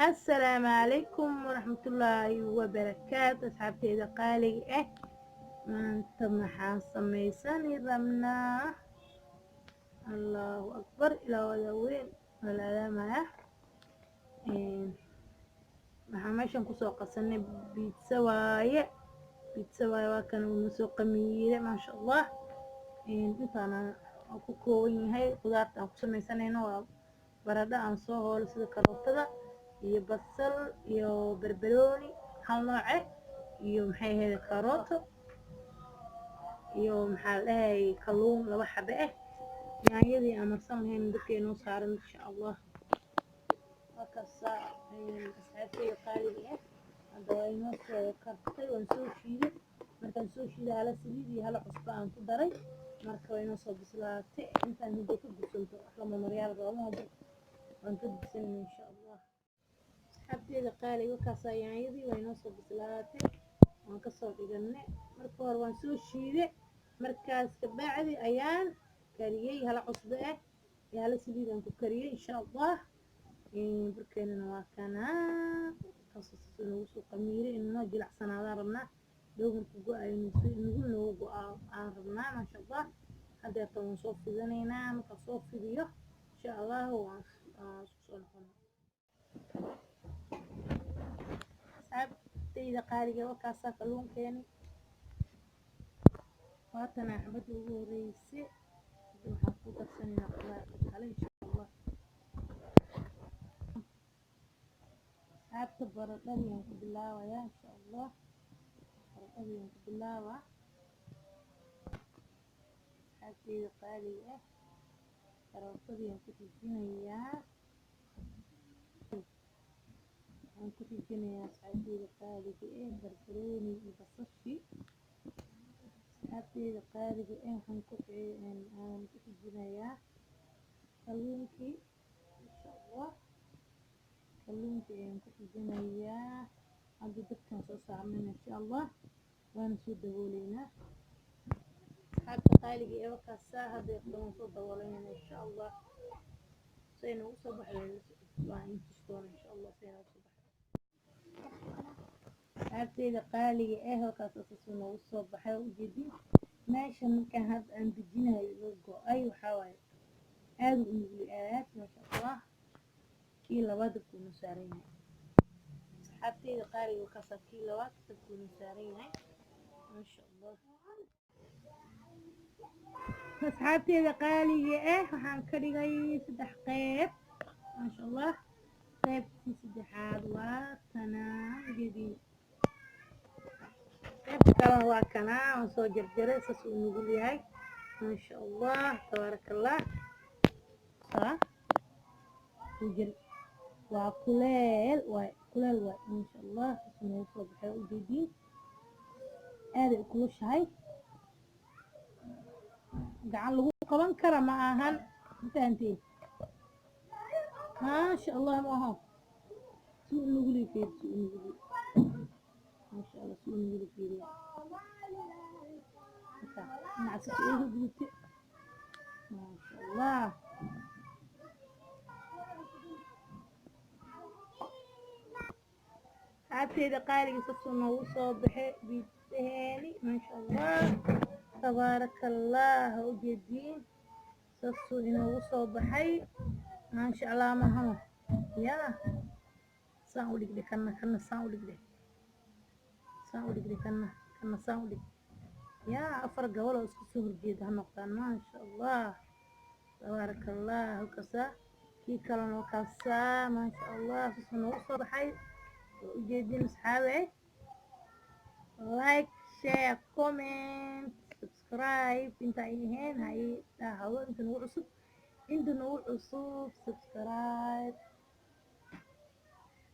Assalaamu calaykum waraxmatullaahi wabarakaatu. Asxaabteyda qaaliga ah, maanta maxaan samaysani rabnaa? Allahu akbar, ilaa wada weyn walaalaamaya. Waxaan meeshan kusoo qasanay pizza waaye, pizza waaye. Waa kan uu soo qamiire, maasha Allah. Intaana ku kooban yahay qudaarta aan ku sameysanayno. Waa baradho aan soo hoolo, sida karootada iyo basal iyo barbarooni hal nooce, iyo maxay ahayd, karooto, iyo maxaa la dhahay, kalluun laba xabe ah, yaanyadii aan marsan lahayn dadka inoo saaran, insha Allah. Markaasa asxaabteyda qaaliga ah, hadda waa inoo soo kartay. Waan soo shiiday. Markaan soo shiiday, hala saliid iyo hala cusbo aan ku daray. Marka waa inoo soo bislaatay. Intaan hadday ka gudsanto, wax lama maryaal rooma, waan ka gudsanayna, insha Allah. Asxaabteyda qaaliga, markaasaa yaanyadii waa inoo soo bislaatay, waan kasoo dhiganay. Marka hore waan soo shiiday, markaas kabacdi ayaan kariyey. Hala cusbo ah iyo hala saliid aan ku kariyey, insha Allah. Burkeenana waa kanaa, kaas noogu soo qamiiray. Inuu noo jilacsanaadaan rabnaa. Dhow markuu go-ayo, nugul noogu go-a aan rabnaa, maasha Allah. Haddeerta waan soo fidinaynaa. Markaan soo fidiyo, insha Allah, waan isku soo noqonaa. Asxaabteyda qaaliga, wakaasaa kalluunkeeni. Waatana xabadda ugu horreysay. Hadda waxaan ku darsanaynaa qudaarta kale, insha Allah. Asxaabta, baradhadii aan ku bilaabayaa, insha Allah. Baradhadii aan ku bilaabaa, asxaabteyda qaaliga ah. Karootadii aan ku xijinayaa, waxaan ku xijinayaa, asxaabteyda qaaliga ah, barbarooni iyo basashii. Asxaabteyda qaaliga ah, waxaan ku xijinayaa kalluunkii, insha Allah. Kalluunkii ayaan ku xijinayaa. Hadda dabkaan soo saarnayna, insha Allah, waana soo dabooleynaa. Asxaabta qaaliga ee, wakaasaa hadda waan soo dabooleynayna, insha Allah. Say noogu soo baxday waan in tusi doona, insha Allah, say noogu soo baxday. Asxaabteyda qaaliga ah, halkaas saasuu noogu soo baxay, ujeedin. Meesha markaan hadda aan dejinayo iga go-ay. Waxaa waaye aada u nugli aad, maasha Allah. Kii labaad dabkuu noo saaran yahay, asxaabteyda qaaliga. Wakaasaa kii labaad dabkuu noo saaran yahay, maasha Allah. Asxaabteyda qaaliga ah, waxaan ka dhigay saddex qeyb, maasha Allah. Qeybtii saddexaad waa tanaa, ujeediin. Qaybta kalena waa kanaa, waan soo jarjaray. Saas uu nugul yahay, maasha Allah, tabaaraka Allah. Saa ujir waa kuleel waay, kuleel waay, maasha Allah. Saas noogu soo baxay, ujeediin. Aaday u kulushahay, gacan lagu qaban kara ma ahan, ma fahanteen? Maasha Allah, ma aho si u nuguli. Fiir si u nuguli, maasha Allah, si u nuguli. Fiiriya marka dhinaca sas uga gudubtay, maasha Allah. Asxaabteyda qaaliga, sasuu noogu soo baxay biidsaheeni, maasha Allah, tabaaraka Allah. Ujeediin, sasuu inoogu soo baxay, maasha Allah, mahano yaa. Saan u dhigdhe kana, kana saan u dhigdhe, saan u dhigdhe kana, kana saan u dhig. Yaa afar gobol oo isku soo horjeeda ha noqdaan, maasha Allah, tabaaraka Allah. Halkaasaa kii kalena wakaasaa, maasha Allah, sasuu noogu soo baxay, waa ujeedin. Asxaabe, like, share, comment, subscribe inta ay ahayn ha ii dhahdo. Inta nagu cusub, inta nagu cusub subscribe,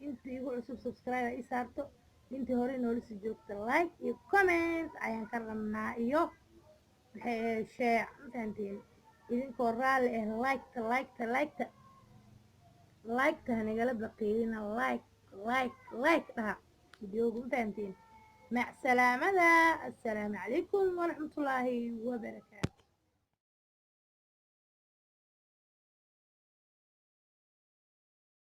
inta igu cusub subscribe ha ii saarto. Intii hore noola sii joogta, like iyo comment ayaan ka rabnaa, iyo maxay ahayd, share. Ma fahanteen? Idinkoo raalli ah, like-ta, like-ta, like-ta, like-ta hanagala baqiilina. Like, like, like dhaha videoga. Ma fahanteen? Mac salaamada. Assalaamu calaykum waraxmatullaahi wabarakaatu.